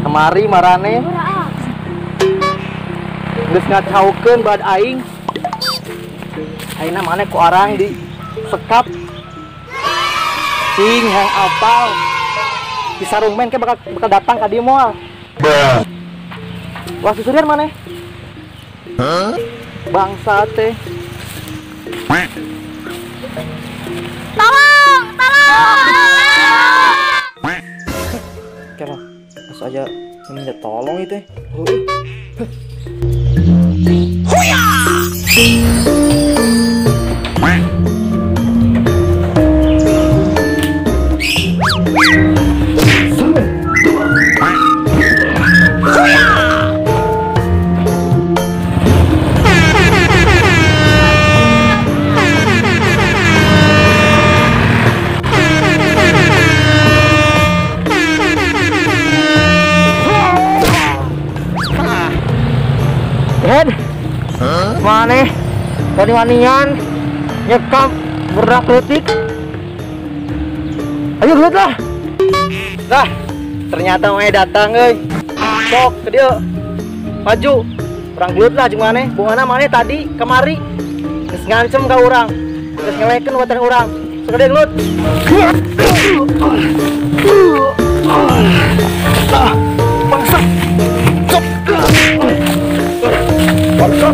Kemari marane. Geus ngacaukeun bad aing. Ayeuna maneh ku arang di sekap. Cing hayang apal. Di sarung men ke bakal datang ka dieu moal. Wah susurian maneh. Hah? Bangsa teh. Tolong, tolong. Kira, langsung aja minta tolong itu. Huya! Maneh wani-wanian nyekap budak leutik. Ayo gelut lah. Lah, ternyata maneh datang euy. Sok ke dieu. Maju. Urang gelut lah jeung maneh. Bungana maneh tadi kemari geus ngancem ka urang. Geus ngelekeun watan urang. Sok ke dieu gelut. Bangsa. Sok. Bangsa.